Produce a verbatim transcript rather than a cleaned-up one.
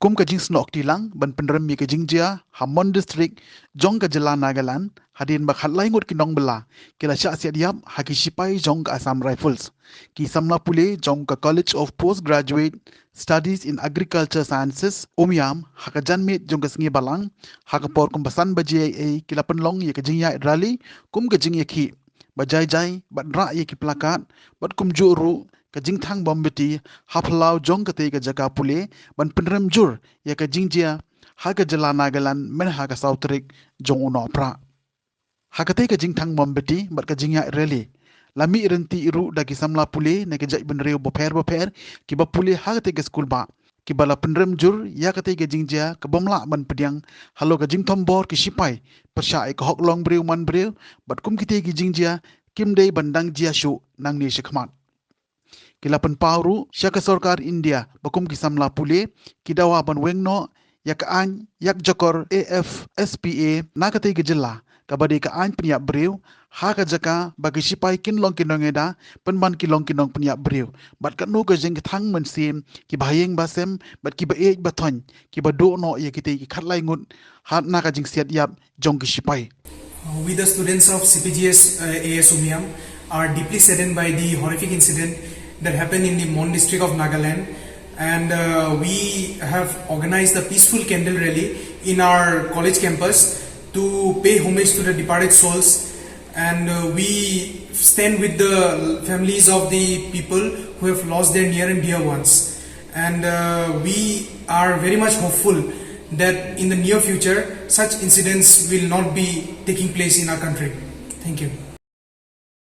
Kum ka jingsnoh kti lang ban pynrem ïa ka jingjia ha Mon District jong ka jylla Nagaland, hadien ba khatlai ngut ki nongbylla ki la shah siat ïap ha ki shipai jong ka Assam Rifles. Ki samla pule jong ka College of Postgraduate Studies in Agriculture Sciences, Umiam, ha ka janmiet jong ka sngi Balang, ha ka por kumba san baje eiei, ki la pynlong ïa ka jingïaid rally kum ka jingïakhih ba jai jai, bad rah ïa ki plakat, bad kumjuh ruh ka jingthang mombati ha phyllaw jong katei ka jaka pule, ban pynrem jur ïa ka jingjia ha ka jylla Nagaland mynha ka saw tarik jong u Nohprah. Ha katei ka jingthang mombati bad ka jingïaid rally, la mih ryntih ruh da ki samla pule na ki jaitbynriew bapher bapher kiba pule ha katei ka skulbah, kiba la pynrem jur ïa katei ka jingjia ka bym lah ban pdiang halor ka jingthombor ki shipai pyrshah ïa ka hok longbriew manbriew, bad kum kitei ki jingjia kim dei ban dang jia shuh nangne shakhmat. Ki la pynpaw ruh sha ka sorkar India ba kum ki samla pule ki dawa ban weng noh ïa ka aiñ ïakjakor A F S P A na katei ka jylla, kaba dei ka aiñ pynïap briew, ha ka jaka ba ki shipai kin long ki nongïada pynban ki long ki nongpynïap briew. Bad katno ka jingthang mynsiem kiba ha ïing ba sem bad kiba ïeit ba thoiñ kiba duh noh ïa kitei ki khatlai ngut ha na ka jingsiat ïap jong ki shipai. Uh, we, the students of C P G S uh, A S Umiam, are deeply saddened by the horrific incident that happened in the Mon district of Nagaland. And uh, we have organized a peaceful candle rally in our college campus to pay homage to the departed souls. And uh, we stand with the families of the people who have lost their near and dear ones. And uh, we are very much hopeful that in the near future, such incidents will not be taking place in our country. Thank you.